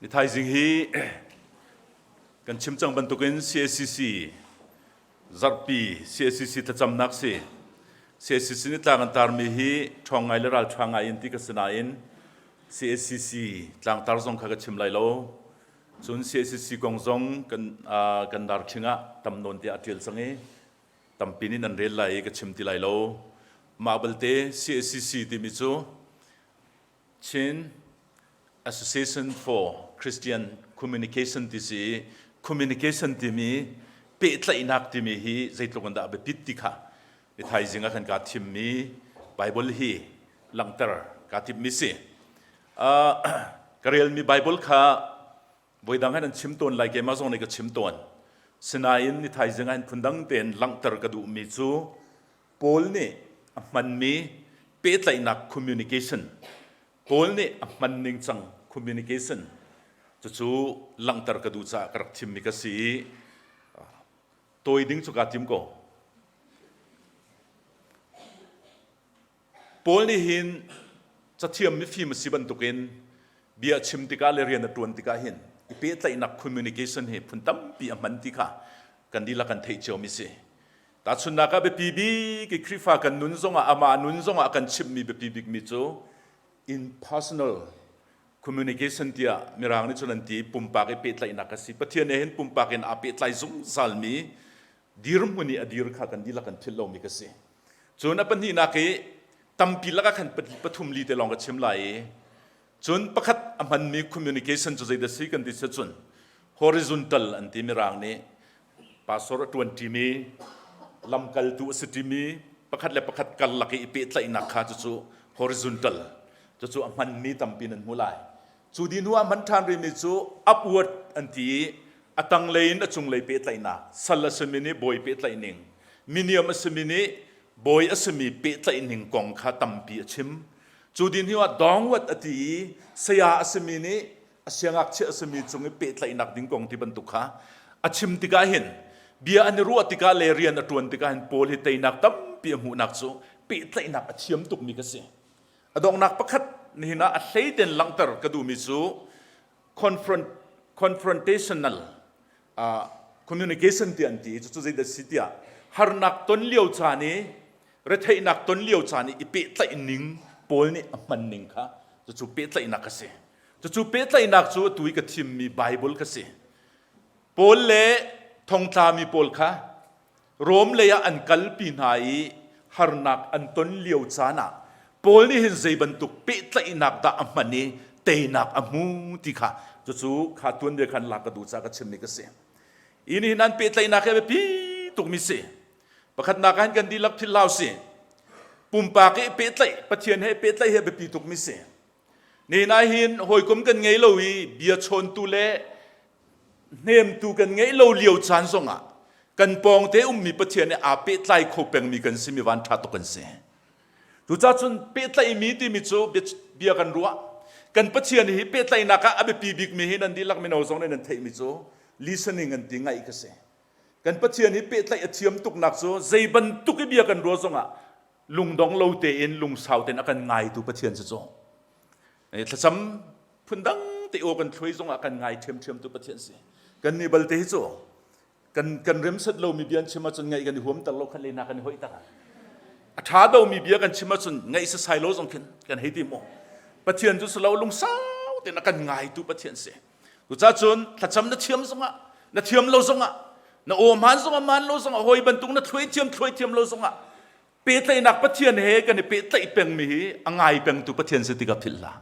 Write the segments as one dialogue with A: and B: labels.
A: Ni thaizing hi kan chim cang bantukin CACC zarhpi CACC thlacamnak si. CACC nih tlang an tarmi hi ṭhawng ngai le ralṭha ngai in ti ka si nain CACC tlangtar zong kha ka chim lai lo. Cun CACC kong zong kan kan darkhing ah tam nawn tiah a ṭial cang i tampi nih nan rel lai i ka chim ti lai lo. Mah balte CACC timi cu Chin Association for Christian Communication ti si i communication timi pehtlaihnak timi hi zeitluk in dah a biapit ti kha i thaizing ah khan kaa thimmi Bible hi langhter kaa timhmi si. Uh, ka relmi Bible kha voidang hin an chim tawn lai keimah zong nih ka chim tawn. Sinain ni thaizing ah hin phundang tein langhter ka duhmi cu Paul nih a hmanmi pehtlaihnak communication Paul nih a hman ningcang communication cucu langhter ka duh caah ka rak thimmi ka si i tawi ding cu kaa tim ko. Paul nih hin cathiam mifim a si bantukin bia chim tikah le rian a ṭuan tikah hin i pehtlaihnak communication hi phun tampi a hman ti kha kan dihlak kan theih ciomi si. Tahchunhnak ah biapi bik i Khrihfa kan nun zongah amah nun zongah kan chimhmi biapi bikmi cu impersonal communication tiah Mirang nih cun an ti pumpak i pehtlaihnak a si. Pathian he hin pumpak in aa pehtlai zungzalmi dirhmun i a dir kha kan dihlak kan philh lomi ka si. Cun a pahnihnak i tampi lakah khan pathum li te lawng ka chim lai i cun pakhat a hmanmi communication cu zeidah si kan ti si cun horizontal an ti Mirang nih pastor a ṭuan ṭimi lamkaltu a si ṭimi pakhat le pakhat karlak i i pehtlaihnak kha cucu horizontal cucu a hmanmi tampi nan hmu lai cu di hnu ah hman ṭhan rihmi cu upward an ti i a tanglei in a cunglei pehtlaihnak sal a simi nih bawi pehtlaih ning miniam a simi nih bawi a simi pehtlaih ning kong kha tampi a chim cu di hnu ah downward a ti i saya a simi nih a siangngakchia a simi cung i pehtlaihnak ding kong ti bantuk kha a chim tikah hin bia an i ruah tikah le rian a ṭuan tikah hin Paul hi teinak tampi a hmuhnak cu pehtlaihnak a thiam tukmi ka si. A donghnak pakhat nihin ah a hleiten langhter ka duhmi cu confront, confrontational uh, communication ti an ti cucu zeidah si tiah harnak ton lio caan i retheihnak ton lio caan i i pehtlaih ning Paul nih a hman ning kha cucu pehtlaihnak a si. Cucu pehtlaihnak cu atu i ka thimmi Bible ka si. Paul le thongtlami pawl kha Rom lei ah an kalpi hna i harnak an ton lio caan ah Paul nih hin zei bantuk pehtlaihnak dah a hman i teinak a hmu ti kha cucu kha tuanbia khan lak ka duh caah ka chimmi ka si. Hi nih hin an pehtlaihnak hi a biapi tukmi si. Pakhatnak ah hin kan dihlak philh hlah usih. Pumpak i pehtlaih, Pathian he pehtlaih hi a biapi tukmi si. Nihin ah hin hawikom kan ngei lo i bia chawntu le hnemtu kan ngeih lo lio caan zongah kan pawngte ummi Pathian he aa pehtlai kho pengmi kan si mi van ṭha tuk kan si. Cucaah cun pehtlaihmi timi cu bia kan ruah. Kan Pathian hi pehtlaihnak ah a biapi bikmi hi nan dihlak mino zong nih nan theihmi cu listening an ti ngaih ka si. Kan Pathian hi pehtlaih a thiam tuknak cu zei bantuk i bia kan ruah zongah lungdong lo tein lungsau tein a kan ngaitu Pathian cu cu thlacam phundang te aw kan thluai zongah kan ngai ṭhiamṭhiam tu Pathian si kan nih balte hi cu kan kan remset lomi bia an chim ahcun ngaih kan i huam ter lo khan le na kan i hoih tak a ṭha domi bia kan chim ahcun ngaih sasai lo zong khin kan hei ti maw Pathian cu silo lungsau tein a kan ngaitu Pathian si Cucaah cun thlacam na thiam zongah na thiam lo zongah na aw hmaan zongah maan lo zongah hawi bantuk na thluai thiam thluai thiam lo zongah pehtlaihnak Pathian he kan i pehtlaih pengmi hi a ngai pengtu Pathian si tikah philh hlah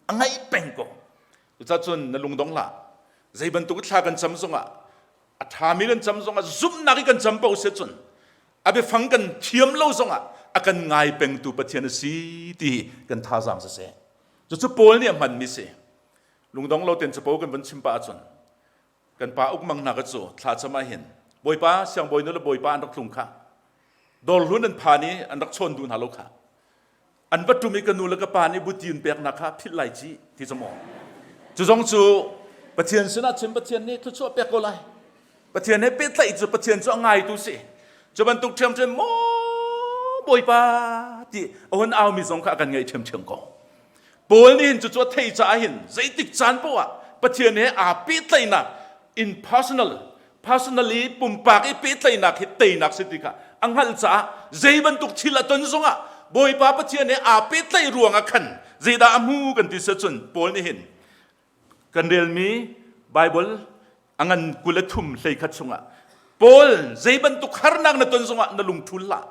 A: a ngaih peng ko cucaah cun na lungdong hlah zei bantuk thla kan cam zongah a ṭhami kan cam zongah zumhnak i kan cam paoh si cun a biafang kan thiam lo zongah a kan ngai pengtu Pathian a si ti kan thazaang siseh cucu Paul nih a hmanmi si lungdong lo ten capo kan van chim pah ahcun kan pa ukmang hna ka cu thla cam ah hin bawipa siangbawi nu le bawipa an rak tlung kha dawrhlun an phan i an rak chawn duh hna lo kha an va tum i ka nu le ka pa nih buti in pek hna kha philh lai ci ti cu maw cu zong cu Pathian sinah chim Pathian nih thluachuah pek ko lai Pathian he pehtlaih cu Pathian cu a ngaitu si cu bantuk ṭhiamṭhiam maw bawipa ti a hun aumi zong kha a kan ngaih ṭhiamṭhiam ko Paul nih hin cucu a theih caah hin zeitik caan poah ah Pathian he aa pehtlaihnak in personal personally pumpak i pehtlaihnak hi teinak si ti kha a hngalh caah zei bantuk thil a ton zongah Bawipa Pathian he aa pehtlaih ruangah khan zeidah a hmu kan ti cun Paul nih hin kan relmi Bible a ngan 23 hleikhat chungah Paul zei bantuk harnak na ton zongah na lungthul hlah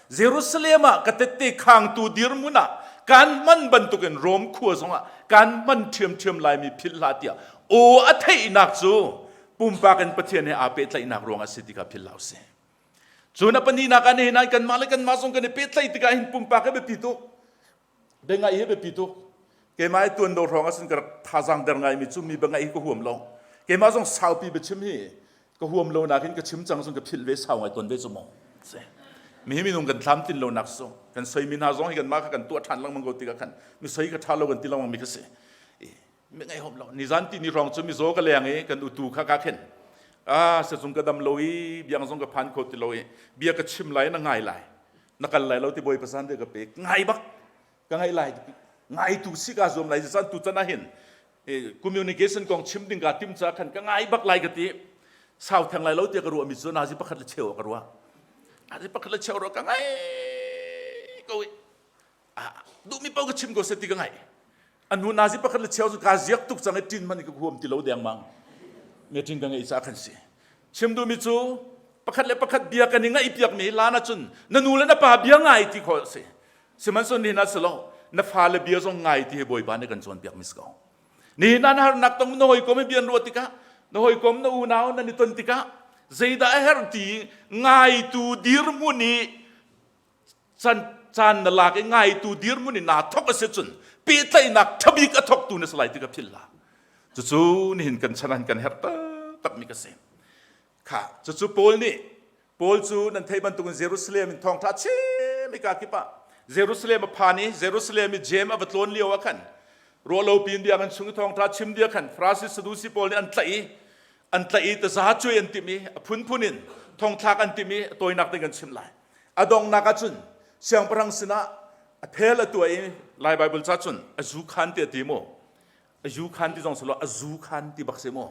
A: Jerusalem ah ka tette khangtu dirhmun ah kan hman bantukin Rom khua zongah kan hman ṭhiamṭhiam laimi philh hlah tiah aw a theihnak cu pumpak in Pathian he aa pehtlaihnak ruangah si ti kha philh hlah usih. Cun a pahnihnak ah nihin ah kanmah le kanmah zong kan i pehtlaih tikah hin pumpak hi biapi tuk. Biangaih hi biapi tuk. Keimah i tuan do hrawng ah ka rak thazaang der ngaimi cu mi biangaih hi ka huam lo. Keimah zong saupi biachim hi ka huam lo nakin ka chim cang cun ka philh ve sau ngai ton ve cu mu. Mi hi minung kan thlam tin lo nak su. Kan soi mi hna zong hi kanmah kha kan tuah ṭhan lengmang ko tikah khan mi soi ka ṭha lo kan ti lengmang mi kha si. Mi ngaih hom lo. Nizan ti ni hrawng cu mizaw ka leng i kan utu kha ka khen. Ah, sazung ka dam lo i biang zong ka phan kho ti lo i bia ka chim lai na ngai lai. Na kal lai lo ti bawi pasan te ka pek. Ngai bak. Ka ngaih lai. Ngai tu si ka zuam lai chan tu chan ah hin communication kong chim ding ka tim ca khan ka ngai bak lai ka ti. Sau theng lai lo ti ka ruah mi cu nazi pakhat le cheu ka ruah. Nazi pakhat le cheu ruah ka ngai ko i duhmi paoh ka chim ko seh ti ka ngaih a hnu nazi pakhat le cheu cu kaa ziak tuk cang i ṭin hmanh ka huam ti lo dengmang meeting ka ngeih caah khan si chim duhmi cu pakhat le pakhat bia kan i ngaih piakmi lan ahcun na nu le na pa bia ngai ti khawh a si sihmanhsehlaw nihin ah si lo na fale bia zong ngai ti hi Bawipa nih kan cawnpiak mi si ko nihin ah na harnak tong na hawikom i bia an ruah tikah na hawikom na unau nan i ton tikah zeidah a herh ti ngaitu dirhmun i caan caan na lak i ngaitu dirhmun in naa thok a si cun pehtlaihnak ṭhabik a thoktu na si lai ti ka philh la cucu nihin kan chan ah kan herh taktak mi ka si kha cucu Paul nih Paul cu nan theih bantukin Jerusalem in thawngṭha chim i ka kip ah Jerusalem a phan i Jerusalem i Jeim a va tlawn lio ah khan ruahlo piin biakinn chung i thawngṭha chim dia khan Farasi Sadusi pawl nih an tlaih i an tlaih i taza cuai an timh i a phunphun in thongthlak an timh i tawinak ding kan chim lai A donghnak ahcun siangpahrang sinah a phel a tuah i Lai Baibal ca cun a zu khan ti a ti mu. A zu khan ti zong si lo a zu khan ti bak si mu.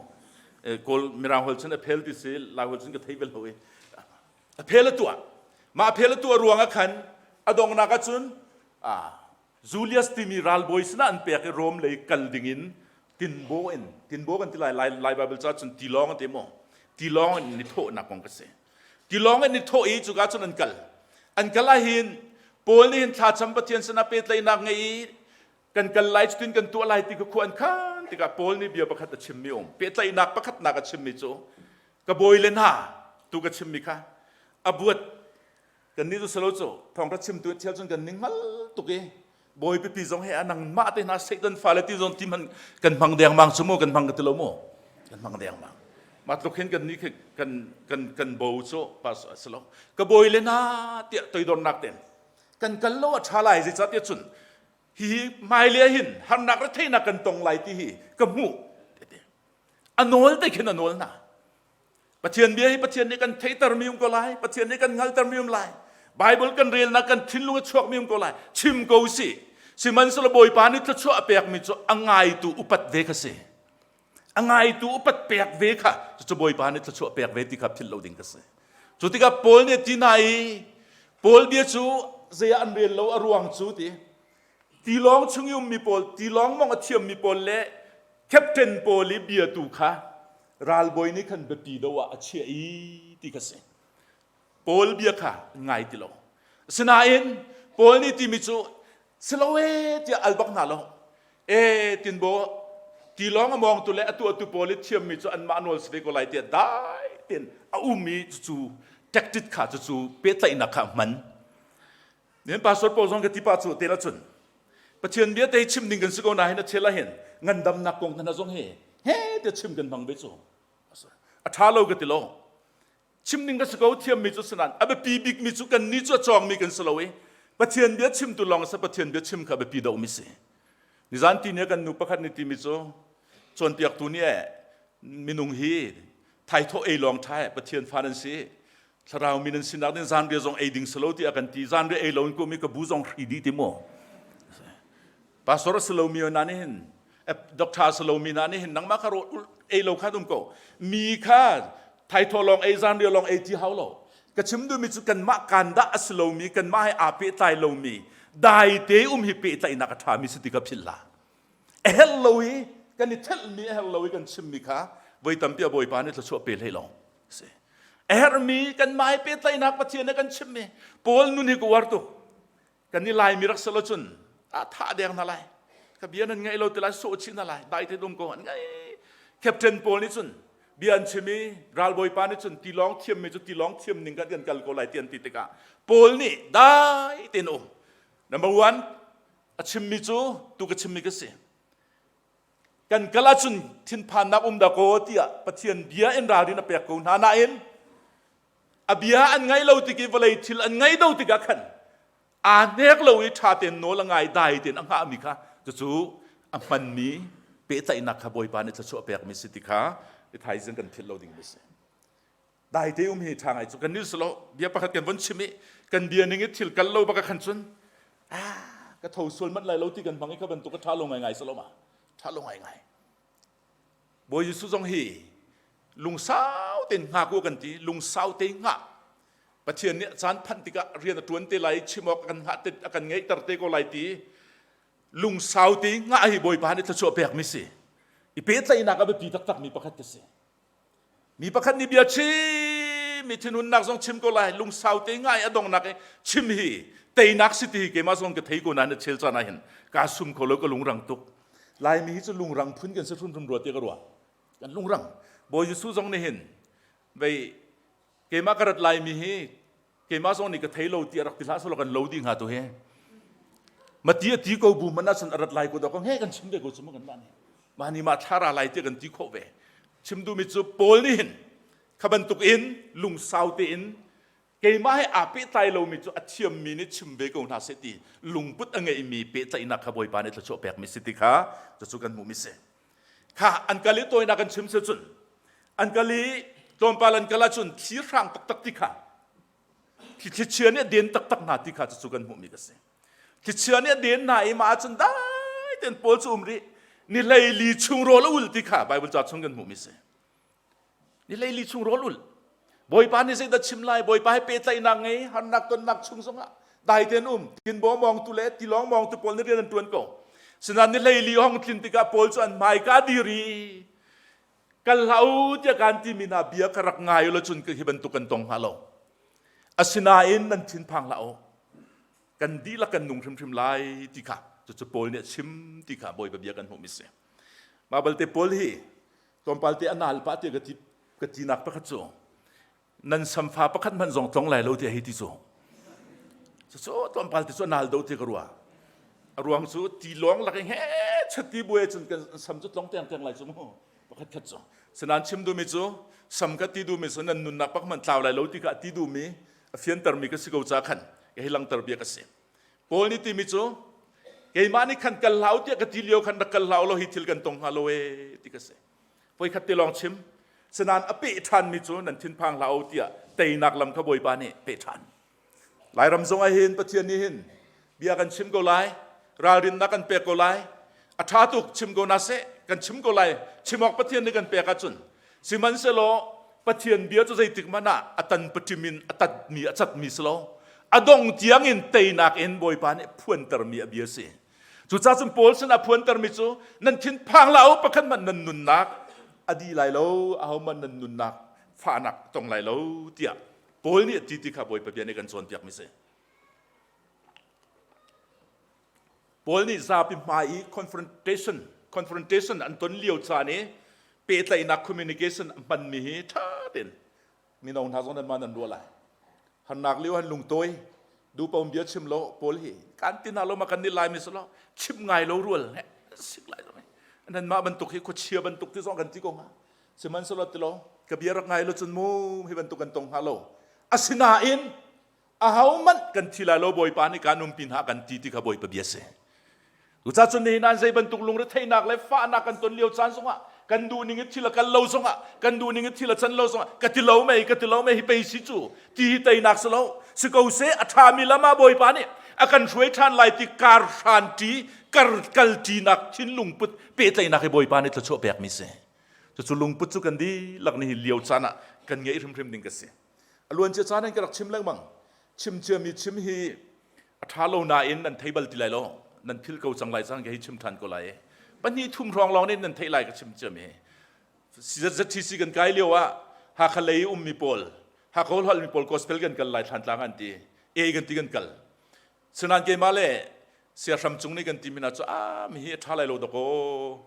A: Kawl Mirang holh cun a phel ti si Lai holh cun ka thei bel lo i a phel a tuah. Mah a phel a tuah ruangah khan a donghnak ahcun Julius timi ralbawi sinah an pek i Rom lei kal dingin tinbaw in tinbaw kan ti lai Lai, Lai Bible ca cun tilawng an ti maw tilawng in ni thawhnak kong ka si tilawng in ni thawh i cuka cun an kal an kal ah hin Paul nih hin thlacam Pathian sinah pehtlaihnak ngei i kan kal lai cutin kan tuah lai ti ka khua an khan tikah Paul nih bia pakhat a chimmi um pehtlaihnak pakhatnak a chimmi cu ka bawi le hna tu ka chimmi kha a buat Kannih cu salo cu thawngṭha chimtu thial cun kan ning hngal tuk i bawi pipi zong he a nangmah te hna Satan fale ti zong ti hman kan hmang dengmang cu mu kan hmang ka ti lo mu kan hmang dengmang mah tluk hin kan nih kan kan kan bo cu pas a si lo ka bawi le na tiah toidornak ten kan kal lo a ṭha lai zeicahtiah cun hihi hmailei hin harnak retheihnak kan tong lai ti hi ka hmuh a nawl te khin a nawl hna Pathian bia hi Pathian nih kan theihtermi um ko lai Pathian nih kan hngaltermi um lai Bible kan relnak kan thinlung a chuakmi um ko lai chim ko si sihmanhsehlaw Bawipa nih thluachuah a pekmi cu a ngaitu upat ve kha si a ngaitu upat pek ve kha cucu Bawipa nih thluachuah pek ve ti kha philh lo ding ka si cu tikah Paul nih ti hna i Paul bia cu zei ah an rel lo a ruang cu ti tilawng chung i ummi pawl tilawng mong a thiammi pawl le captain pawl i bia tu kha ralbawi nih khan biapi do ah a chiah i ti kha si Paul bia kha ngai ti lo asinain Paul nih timi cu si lo e tiah al bak hna lo e tinbo tilawng a mawngtu le a tuahtu pawl i thiammi cu anmah nawl si ve ko lai tiah dai tein a ummi cucu tactic kha cucu pehtlaihnak kha a hman Nen pastor pawl zong ka ti pa cu te la cun Pathian bia te chim ding kan si ko na hin a chel ah hin ngandamnak kong hna zong hi he te chim kan hmang ve cu a tha lo ka ti lo chim ding ka si ko thiam mi cu sanan a biapi bik mi cu kan ni cu a cawng mi kan si lo i Pathian bia chim tu lawng sa Pathian bia chim kha biapi do mi si nizan ti ne kan nu pakhat ni ti mi cu cawnpiaktu nih eh minung hi thaithawh ei lawng tha Pathian fa nan si Thlarau mi nan sinak ding zanriah zong ei ding silo tiah kan ti zanriah ei lo in kum i ka bu zong hri dih ti mu pastor a si lo mi na nih hin Doctor Salomi hna nih hin nangmah kha rawl ei lo kha um ko. Mi kha thaithawh lawng ei zanriah lawng ei ti hau lo. Ka chim duhmi cu kanmah kan dah a si lomi, kanmah he aa pehtlai lomi, dai te um hi pehtlaihnak a ṭhami si ti ka philh la. A herh lo i kan i thelhmi a herh lo i kan chimmi kha voi tampi a Bawipa nih thluachuah pe hlei lo. Si. A herhmi kanmah he pehtlaihnak Pathian nih kan chimmi Paul nun hi ka uar tuk. Kan i Laimi rak si lo cun a thah deng hna lai. Ka bia nan ngaih lo ti lai sawh chih hna lai. Dai te dum ko an ngai. Captain Paul nih cun bia an chim i ralbawipa nih cun tilawng thiammi cu tilawng thiam ning kan kan kal ko lai ti an ti tikah Paul nih dai tein um. Number one, a chimmi cu tu ka chimmi ka si. Kan kal ahcun thinphannak um dah kaw tiah Pathian bia in ralrin a pek ko hna nain a bia an ngaih lo tik i vawlei thil an ngaih lo tikah khan aa hnek lo i ṭha tein nawl a ngai dai tein a hngahmi kha cucu a hmanmi pehtlaihnak kha Bawipa nih thluachuah pekmi si ti kha i thaizing kan philh lo ding mi si. Dai te um hi ṭha ngai cu kan ni silo bia pakhat kan von chim i kan bia ning i thil kal lo baka khan cun ah ka tho sual mat lai lo ti kan hmang i kha bantuk a ṭha lo ngai ngai silo ma ṭha lo ngai ngai Bawi Jesuh zong hi lungsau tein hngak u kan ti lungsau tein hngah Pathian nih caan phanh tikah rian a ṭuan te lai chim awk a kan hngah te a kan ngeihter te ko lai ti lungsau tein hngah hi Bawipa nih thluachuah pekmi si i pehtlaihnak a biapi taktak mi pakhat ka si mi pakhat nih bia chim mi thinhunnak zong chim ko lai lungsau te ngai a dongnak i chim hi teinak si ti hi keimah zong ka thei ko nain a chel caan ah hin kaa sum kho lo ka lungrang tuk Laimi hi cu lungrang phun kan si hrimhrim rua ti ka ruah. Kan lungrang. Bawi Jesuh zong nih hin vei keimah ka rat laimi hi keimah zong nih ka thei lo ti a rak ti hlah selaw kan lo dih hnga tu hi. Mati a ti ko bu man ahcun a rat lai ko dawk he kan chim ve ko cu kan mah nih. Mah nih mah thla ra lai ti kan ti khawh ve. Chim duhmi cu Paul nih hin kha bantuk in lungsau tein keimah he aa pehtlai lomi cu a thiammi nih chim ve ko hna seh ti lungput a ngeimi pehtlaihnak kha Bawipa nih thluachuah pekmi si ti kha cucu kan hmuhmi si. Kha an kal i tawinak kan chim si cun an kal i tlawmpal an kal ahcun thli hrang taktak ti kha thlichia nih a den taktak hna ti kha cucu kan hmuhmi ka si. Thlichia nih a den hna i mah ahcun dai tein Paul cu um rih ni hleili chung rawl a ul ti kha Bible ca chung kan hmuhmi si. Ni hleili chung rawl ul. Bawipa nih zeidah chim lai? Bawipa he pehtlaihnak ngei, harnak tonnak chung zongah dai tein um. Tinbaw mawngtu le tilawng mawngtu pawl nih rian an ṭuan ko. Sinain ni hleili hong tlin tikah Paul cu an hmaika dir i kal hlah u tiah kaan timi hna bia ka rak ngai lo cun hi bantuk kan tong hnga lo. Asinain nan thinphang hlah u. Kan dihlak kan nung hrimhrim lai ti kha cucu Paul nih a chim ti kha Bawipa bia kan hmuhmi si. Mah balte Paul hi tlawmpal te a nal pah tiah ka ti ka tinak pakhat cu nan samfa pakhat hmanh zong tlong lai lo tiah hei ti cu cucu tlawmpal te cu a nal do ti ka ruah a ruang cu ti lawng lak in he chati buai cun kan sam cu tlong teng teng lai cu mu pakhat khat cu sinan chim duhmi cu sam ka ti duhmi cu nan nunnak pak hmanh tlau lai lo ti kha ti duhmi a fiantermi ka si ko ca khan ka hei langter bia ka si Paul nih timi cu keimah nih khan kal hlah u tiah ka ti lio khan rak kal hlah u law hi thil kan tong hnga lo ee ti ka si. Voikhat te lawng chim. Sinain a peh ṭhanmi cu nan thinphang hlah u tiah teinak lam kha Bawipa nih peh ṭhan. Lairam zong ah hin Pathian nih hin bia kan chim ko lai, ralrinnak kan pek ko lai, a ṭha tuk chim ko na seh, kan chim ko lai, chim awk Pathian nih kan pek ahcun Sihmanhsehlaw Pathian bia cu zeitik hmanh ah a tan paṭim in a tatmi a catmi si lo. A dong tiang in teinak in Bawipa nih phuantermi a bia si. Cucaah cun Paul sinah phuantermi cu nan thin phang hlah u pakhat hmanh nan nunnak a dih lai lo ahohmanh nan nunnak fahnak tong lai lo tiah Paul nih a ti ti kha Bawipa bia nih kan cawnpiakmi si. Paul nih zapi hmai i confrontation confrontation an ton lio caan i pehtlaihnak communication a hmanmi hi ṭha tein mino hna zong nan mah nan ruah lai. Harnak lio han lungtawi duhpom bia chim lo Paul hi kan ti hna lo ma kan nih lai mi silo chim ngai lo rual he sik lai zong nan mah bantuk hi khuachia bantuk ti zong kan ti ko hnga sihmanhsehlaw ti lo ka bia rak ngai lo cun mu hi bantuk kan tong hnga lo asinain ahohmanh kan thi lai lo Bawipa nih kaan umpi hna kan ti ti kha Bawipa bia si. Cucaah cun nihin ah zei bantuk lungretheihnak le fahnak kan ton lio caan zongah kan duh ning i thil a kal lo zongah kan duh ning i thil a can lo zongah ka ti lo mei ka ti lo mei hi pei si cu ti hi teinak si lo si ko seh a ṭhami lam ah Bawipa nih a kan hruai ṭhan lai ti kar hran ṭi. kar kalṭinak thinlung put pehtlaihnak hi Bawipa nih thluachuah pekmi si. Cucu lungput cu kan dihlak nih lio caan ah kan ngeih hrimhrim ding ka si. A luancia caan in ka rak chim lengmang. Chim ciami chim hi a ṭha lo nain nan thei bal ti lai lo. Nan philh ko cang lai cang ka hi chim ṭhan ko lai. Pahnih thum hrawng lawng nih nan theih lai ka chim ciami hi. ZTC kan kai lio ah Hakha lei ummi pawl Hakha holmi pawl gospel kan kal lai Thlantlang an ti. E kan ti kan kal. Sinain keimah le siahram cung nih kan ti mi hna cu a mi hi a ṭha lai lo dakaw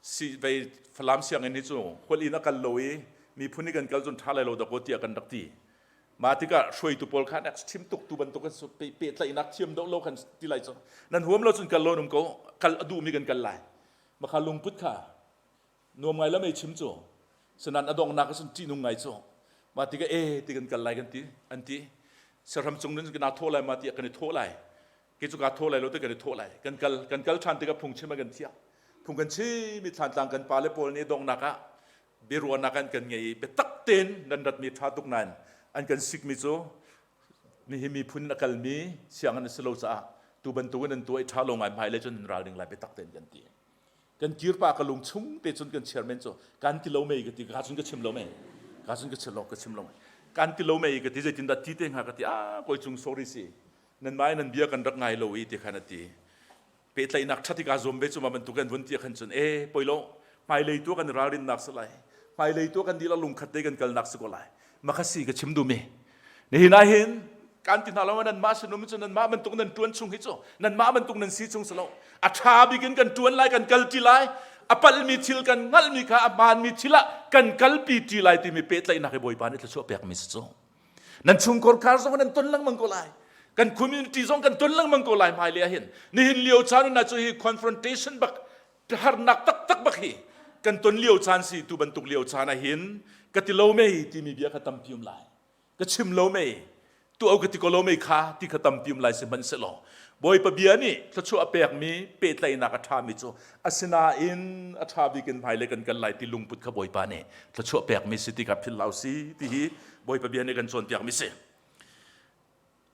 A: si vei Falam sianginn hi cu holh in a kal lo i miphun i kan kal cun ṭha lai lo dakaw tiah kan rak ti. Mah tikah hruaitu pawl kha nek chim tuk tu bantuk an pehtlaihnak thiam deuh lo khan ti lai cu nan huam lo cun kal lo um ko kal a duhmi kan kal lai makha lungput kha nuam ngai lam ei chim cu sanan a donghnak ah cun ṭihnung ngai cu mah tikah e ti kan kal lai kan ti an ti sahram cung nun kan thawh lai ma tiah kan i thawh lai kei cu kaa thawh lai lo te kan i thawh lai kan kal kan kal ṭhan tikah phungchim a kan thiah phung kan chim i thlantlang kan pale pawl nih donghnak ah biaruahnak an kan ngei i biatak tein nan ratmi ṭha tuk nain an kan sikmi cu nihin miphun a kalmi sianginn a si lo caah tu bantukin an tuah i ṭha lo ngai hmai le cun ralring lai biatak tein kan ti kan kirpa ka lung chung te cun kan chairman cu kan ti lo mei ka ti ka cun ka chim lo mei ka cun ka chim lo ka chim lo kan ti lo mei ka ti zeitin dah ti te hnga ka ti a koi cung sorry si nan mai nan bia kan rak ngai lo i ti khan a ti pehtlaihnak ṭhat i kaa zuam ve cu ma bantuk kan vun ti khan cun e poi lo hmailei tu kan ralrinnak si lai hmailei tu kan dihlak lungkhat te kan kalnak si ko lai makha si ka chim duhmi nihin ah hin kan ti hna lo nan mah sinum cu nan mah bantuk nan ṭuan chung hi cu nan mah bantuk nan si chung si lo a ṭha bik in kan ṭuan lai kan kal ṭi lai a palhmi thil kan hngalhmi kha a hmaanmi thil ah kan kalpi ṭi lai timi pehtlaihnak hi Bawipa nih thluachuah pekmi si cu nan chungkhar khar zong nan ton lengmang ko lai kan community zong kan ton lengmang ko lai hmailei ah hin nihin lio caan na cu hi confrontation bak harnak taktak bak hi kan ton lio caan si tu bantuk lio caan ah hin ka ti lo mei timi bia kha tampi um lai ka chim lo mei tu au ka ti ko lo mei kha ti kha tampi um lai sihmanhsehlaw Bawipa bia nih thluachuah a pekmi pehtlaihnak a ṭhami cu asinain a ṭha bik in hmailei kan kal lai ti lungput kha Bawipa nih thluachuah pekmi si ti kha philh hlah si ti hi Bawipa bia nih kan cawnpiakmi si.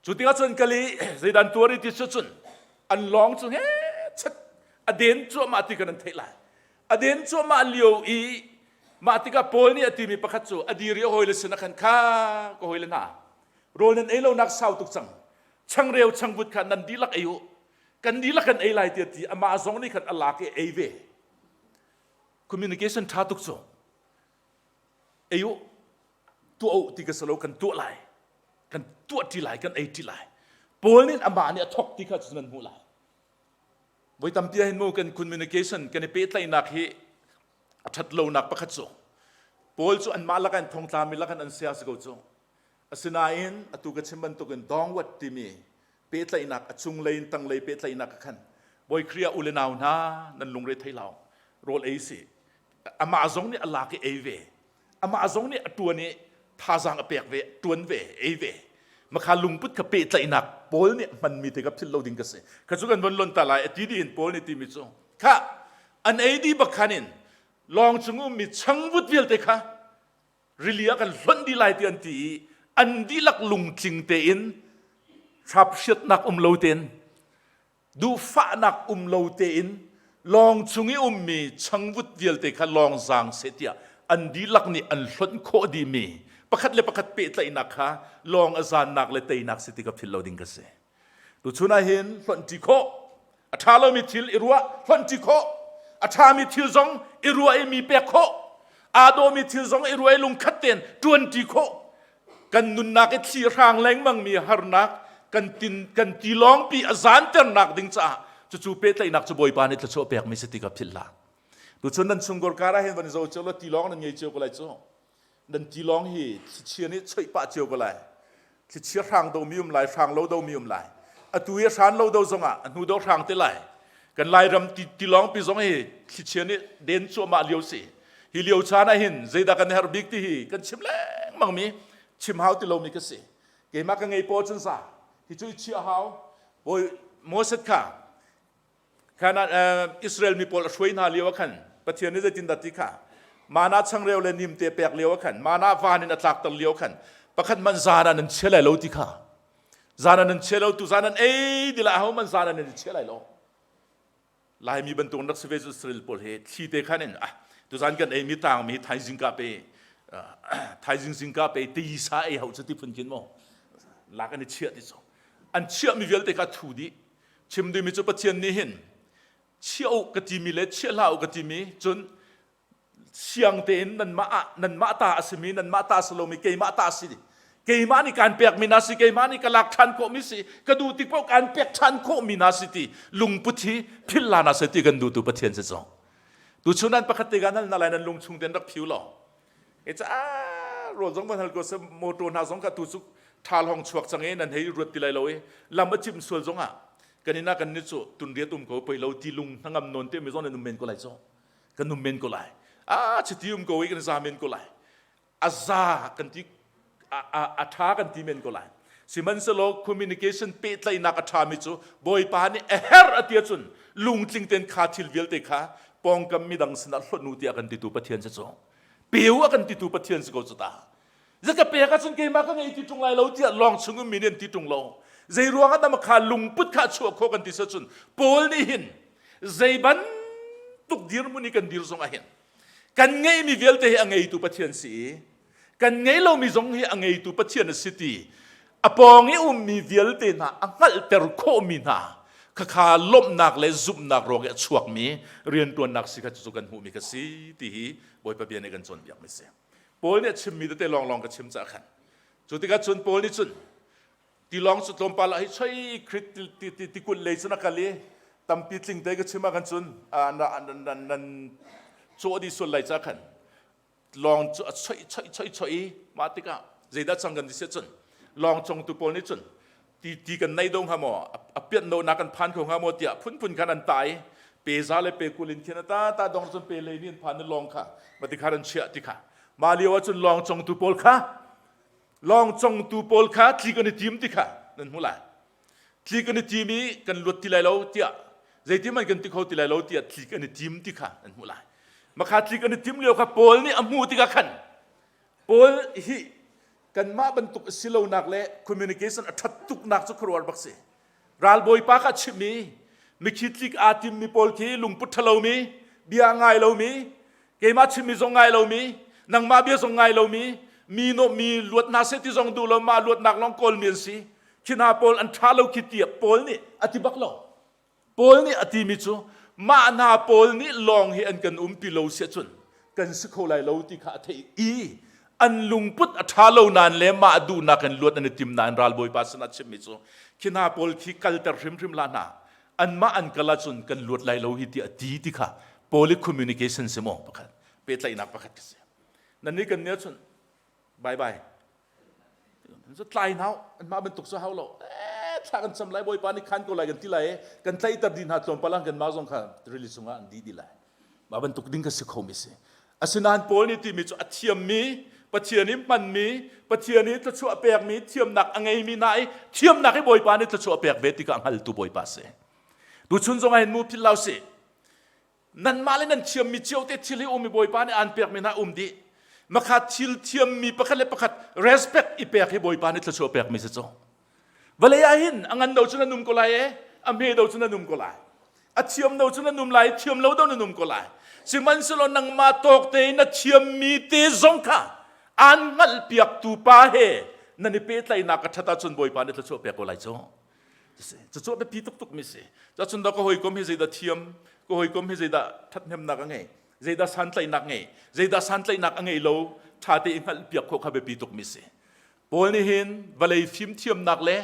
A: Cu tikah cun kal i zeidan tuar i ti cu cun an lawng cu he chat a den cuahmah ti kan an theih lai. A den cuahmah lio i mah tikah Paul nih a timi pakhat cu a dir i a hawile sin ah khan kha ka hawile hna rawl nan ei lonak sau tuk cang changreu changvut kha nan dihlak ei u kan dihlak kan ei lai tiah ti amah zong nih khan a lak i ei ve communication ṭha tuk cu ei u tuah u ti ka si lo kan tuah lai kan tuah ṭi lai kan ei ṭi lai Paul nih amah nih a thok ti kha cu nan hmuh lai voi tampi ah hin mu kan communication kan i pehtlaihnak hi a ṭhat lonak pakhat cu Paul cu anmah lakin thongtlami lakin an sia si ko cu Asinain atu ka chim bantukin dongwat timi pehtlaihnak a cunglei in tanglei pehtlaihnak ah khan Bawi Khrih ah u le nau hna nan lungre thei lo rawl ei si amah zong nih a lak i ei ve amah zong nih a tuan i thazaang a pek ve tuan ve ei ve makha lungput kha pehtlaihnak Paul nih hmanmi te ka philh lo ding ka si kha cu kan von lon ta lai a ti dih in Paul nih timi cu kha an ei dih bak khan in lawng chung ummi changvut vialte kha rili ah kan hlonh dih lai ti an ti i an dihlak lungtling tein hrap-hriatnak um lo tein duhfahnak um lo tein lawng chung i ummi changvut vialte kha lawng zaang seh tiah an dihlak nih an hlonh khawh dihmi pakhat le pakhat pehtlaihnak kha lawng a zaannak le teinak si ti ka philh lo ding ka si. Tuchun ah hin hlonh ṭi khawh a ṭha lomi thil i ruah hlonh ṭi khawh a ṭhami thil zong i ruah i mi pek khawh aa dawmi thil zong i ruah i lungkhat tein ṭuan ṭi khawh kan nunnak i thli hrang lengmangmi harnak kan tin kan tilawngpi a zanternak ding caah cucu pehtlaihnak cu Bawipa nih thluachuah pekmi si ti ka philh hlah tuchun nan chungkhar kar ah hin van i zo cio law tilawng nan ngei cio ko lai cu nan tilawng hi thlichia nih choih pah cio ko lai thlichia hrang domi um lai hrang lo domi um lai atu i hran lo do zongah a hnu do hrang te lai kan lairam tilawng pi zong hi thlichia nih den cuahmah lio si hi lio caan ah hin zeidah kan herh bik ti hi kan chim lengmang mi chim hau ti lomi ka si keimah ka ngei paw cun sa hi cu i chiah hau bawi Moses kha Khan Israel mi pawl a hruai hna lio ah khan Pathian nih zeitindah ti kha mana changreu le nimte pek lio ah khan mana van in a tlakter lio khan pakhat man zan ah nan chia lai lo ti kha zan ah nan chia lo tu zan an ei dila ho man zan ah nan chia lai lo. Laimi bantuk rak si ve cu Israel pawl hi thli te khan in ah tuzan kan ei mi tang mi thaizing ka pe thaizing zing ka pe ti sa ei hau cu ti phun khin maw lak an i chiah ti cu an chiah mi vialte kha thu dih chim ding mi cu Pathian nih hin chiah u ka ti mi le chiah hlah u ka ti mi cun siang tein nanmah ah nanmah ta a simi nanmah ta a si lomi keimah ta a si keimah nih kaan pekmi na si keimah nih ka lak ṭhan khawhmi si ka duh tik paoh kaan pek ṭhan khawhmi na si ti lungput hi philh la na si ti kan duhtu Pathian si cang tuchun an pakhat te kan hal na lai nan lung chung ten rak phiu law e ca rawl zong van hal ko se motor hna zong ka tu cu ṭhal hong chuak cang e nan hei ruat ti lai lo e lam a cim sual zong ah kan ina kan ni cu tun riat um ko pei lo ti lung hnangam non te mi zong nan um men ko lai cu kan um men ko lai a chiti um ko i kan za men ko lai a za kan ti a tha kan ti men ko lai sihmanhsehlaw communication pehtlaihnak a ṭhami cu bawipa nih a herh a ti ahcun lungtling tein kha thil vialte kha pawngkam midang sinah hlonh u tiah kan titu Pathian si cu peu a kan titu Pathian si ko cu ta zaka pek ahcun keimah ka ngei ti ṭung lai lo tiah lawng chung ummi nih an ti ṭung lo zei ruangah dah kha lungput kha chuah khawh kan ti cun Paul nih hin zei bantuk dirhmun i kan dir zong ah hin kan ngeihmi vialte hi a ngeitu Pathian si i kan ngei lomi zong hi a ngeitu Pathian a si ti a pawng i ummi vialte hna a hngalhter khawhmi hna khakha lawmhnak le zumhnak ruang i a chuakmi rianṭuannak si kha cucu kan hmuhmi kha si ti hi Bawipa bia nih kan cawnpiakmi si. Paul nih a chimmi tete lawnglawng ka chim cah khan cu tikah cun Paul nih cun tilawng cu tlawmpal ah hi choi Krit tikulh lei cun a kal i tampi tling te ka chim ah khan cun nan cawh dih sual lai ca khan lawng cu a choi choi choi choi i mah tikah zeidah cang kan ti siah cun lawng congtu pawl nih cun ti ti kan nei do hnga maw a piat no na kan phan kho hnga maw tiah phunphun khan an ta i pe za le pe kul in khin ta ta dong cun pe lei ni an phan lawng kha ma ti kha an chiah ti kha ma lio ah cun lawng congtu pawl kha lawng congtu pawl kha tli kan i tim ti kha nan hmu lai tli kan i tim i kan luat ti lai lo tiah zeitin man kan ti kho ti lai lo tiah tli kan i tim ti kha nan hmu lai makha tli kan i tim lio kha Paul nih a hmu tikah khan Paul hi kanmah bantuk a si lonak le communication a ṭhat tuknak cu khuaruahhar bak si. Ralbawipa kha chimh i mikhi tlik aa timmi pawl khi lungput ṭhalomi, bia ngai lomi, keimah chimmi zong ngai lomi, nangmah bia zong ngai lomi, mi no mi luat hna seh ti zong duh lo, mah luatnak lawng kawlmi an si. Khi hna pawl an ṭha lo khi tiah Paul nih a ti bak lo. Paul nih a timi cu mah hna pawl nih lawng hi an kan umpi lo siah cun kan si kho lai lo ti kha a theih i an lungput a ṭha lo nain le mah duhnak in luat an i tim nain ralbawipa sinah chimmi cu khi hna pawl khi kalter hrimhrim hlah hna anmah an kal ahcun kan luat lai lo hi ti a ti ti kha Paul i communication si maw pakhat pehtlaihnak pakhat ka si nannih kan nih ahcun bye bye Cu tlai hna anmah bantuk cu hau lo. Eh, thla kan cam lai Bawipa nih khan ko lai kan ti lai kan tlaihter dih hna tlawmpal ah kanmah zong kha rili chungah an dih dih lai. Mah bantuk ding kha si kho mi si. Asinain Paul nih timi cu a thiammi, Pathian i hmanmi, Pathian i thluachuah pekmi, thiamnak a ngeimi hna i thiamnak i Bawipa nih thluachuah pek ve tikah hngaltu Bawipa si. Tuchun zong ah hin mu philh lo sih. Nanmah le nan thiammi cio te thil hi um i Bawipa nih aan pekmi hna um dih. Makha thil thiammi pakhat le pakhat respect i pek hi Bawipa nih thluachuah pekmi si cu. Vawlei ah hin a ngan do cu nan um ko lai e, a hme do cu nan um ko lai. A thiam do cu nan um lai, thiam lo do nan um ko lai. Sihmanhsehlaw nangmah tawk tein na thiammi te zong kha aan hngalhpiaktu pa he nan i pehtlaihnak a ṭhat ahcun Bawipa nih thluachuah pek ko lai cu. Cucu a biapi tuktuk mi si. Cun dah ka hawikom hi zeidah thiam, ka hawikom hi zeidah ṭhathnemnak a ngei, zeidah santlaihnak ngei, zeidah santlaihnak a ngei lo, ṭha te i hngalhpiak khawh kha biapi tukmi si. Paul nih hin vawlei fimthiamnak le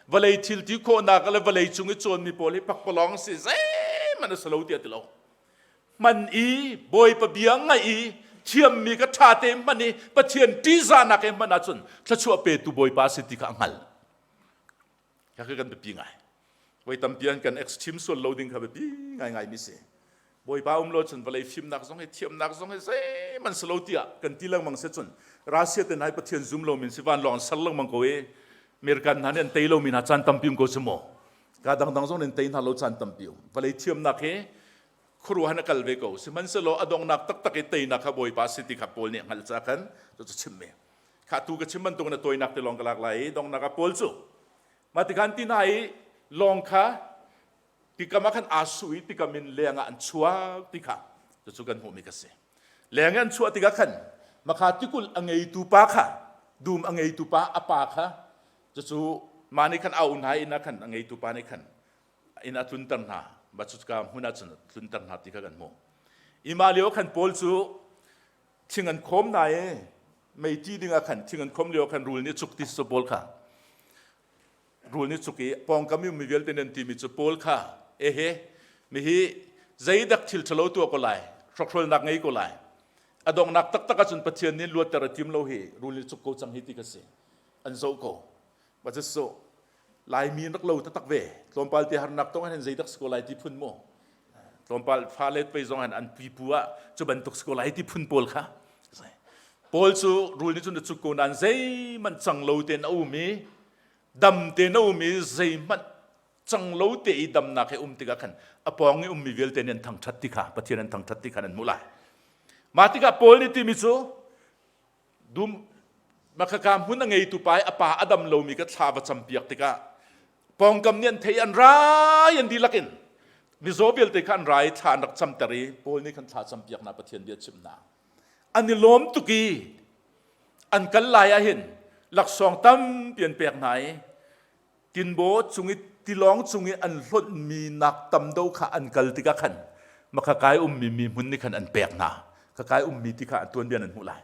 A: vawlei thil ti khawhnak le vawlei cung i cawnmi pawl hi pakpalawng si zeihmanh a si lo tiah ti lo. Hman i Bawipa bia ngaih i thiammi ka ṭha te hman i Pathian ṭihzahnak he hman ahcun thluachuah petu Bawipa a si ti kha a hngalh. Kha kan biapi ngai. Voi tampi an kan ex chim sual lo ding kha biapi ngai ngai mi si. Bawipa um lo cun vawlei fimnak zong hi thiamnak zong hi zeihmanh si lo tiah kan ti lengmang si cun Russia te hna hi Pathian zum lo min si van lawng ser lengmang ko i American hna nih an tei lomi hna caan tampi um ko si maw? Ka dangdang zong nih an tei hna lo caan tampi um. Vawlei thiamnak hi khuaruahhan a kal ve ko. Sihmanhsehlaw a donghnak taktak i teinak kha Bawipa si ti kha Paul nih a hngalh caah khan cucu chim mi. Kha tu ka chim bantuk in a tawinak te lawng ka lak lai i donghnak ah Paul cu mah tikhan ti hna i lawng kha Tikam ah khan aa su i tikam in leng ah an chuak ti kha cucu kan hmuhmi ka si. Leng an chuah tikah khan makha tikulh a ngeitu pa kha dum a ngeitu pa a pa kha cucu mah nih khan a hna inn ah khan a ngeitu pa nih khan inn a tlunter hna ba cuka hmun ah cun tlunter hna ti kha kan hmuh. Ima lio khan Paul cu thing an khawm hna i meiti ding ah khan thing an khawm lio khan rul nih cuk ti so Paul kha rul nih cuk i pawngkam i ummi vialte nan timi cu Paul kha ehe mihi zeidak thil ṭhalo tuah ko lai hrokhrolnak ngei ko lai a donghnak taktak ahcun Pathian nih luatter a tim lo hi rul nih cuk ko cang hi ti ka si an zoh ko ma so Laimi rak lo taktak ve tlawmpal te harnak tong hin zeidak si ko lai ti phun mu tlawmpal fale pei zong han an pipu ah cu bantuk si ko lai ti phun pawl kha Paul cu rul nih cun a cuk ko nain zeihmanh cang lo tein a um i dam tein a um i zeihmanh cang lo te i damnak he um tikah khan a pawng i ummi vialte nih an thangṭhat ti kha Pathian an thangṭhat ti khan an hmuh lai. Mah tikah Paul nih timi cu dum makhaka hmun a ngeitu pa i a pa a dam lomi ka thla va campiak tikah pawngkam nih an thei an rai an dihlak in mizaw vialte kha an rai thla an rak camter i Paul nih khan thla campiak hna Pathian bia chimh hna. An i lawm tuk i an kal lai ah hin laksawng tampi an pek hna i tinbaw cung i tilawng cung i an hlonhmi nak tam do kha an kal tikah khan makha kai ummi mi hmun nih khan an pek hna. Kha kai ummi ti kha an tuanbia nan hmuh lai.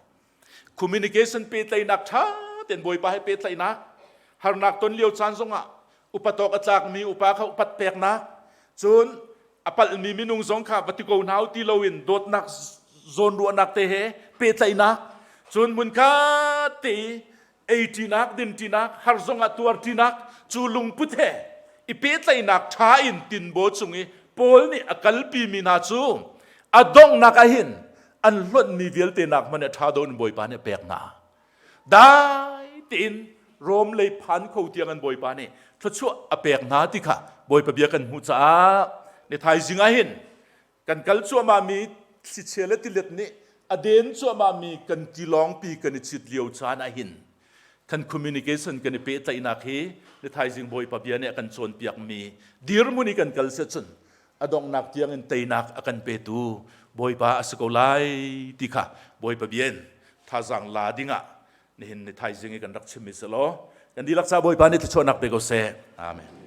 A: Communication pehtlaihnak ṭha tein Bawipa he pehtlaihnak harnak ton lio caan zongah upat awk a tlakmi upa kha upat peknak cun a palhmi minung zong kha va ti ko hna u ti loin dawtnak zawnruahnak te he pehtlaihnak cun hmunkhat te i ei ṭinak din ṭinak har zongah tuar ṭinak cu lungput he i pehtlaihnak ṭha in tinbaw cung i Paul nih a kalpi mi hna cu a donghnak ah hin an hlonhmi vialte nak hmanh a ṭha do in Bawipa nih a pek hna. Dai tein Rom lei phan kho tiang an Bawipa nih thluachuah a pek hna ti kha Bawipa bia kan hmuh caah ni thaizing ah hin kan kal cuahmah mi thlichia le tilet nih a den cuahmah mi kan tilawngpi kan i cit lio caan ah hin kan communication kan i pehtlaihnak hi ni thaizing Bawipa bia nih a kan cawnpiak mi dirhmun i kan kal si cun a donghnak tiang in teinak a kan petu Bawipa a si ko lai ti kha Bawipa bia in thazaang la dingah nihin ni thaizing i kan rak chimmi si law kan dihlak ca Bawipa nih thluachuahnak pe ko seh. Amen.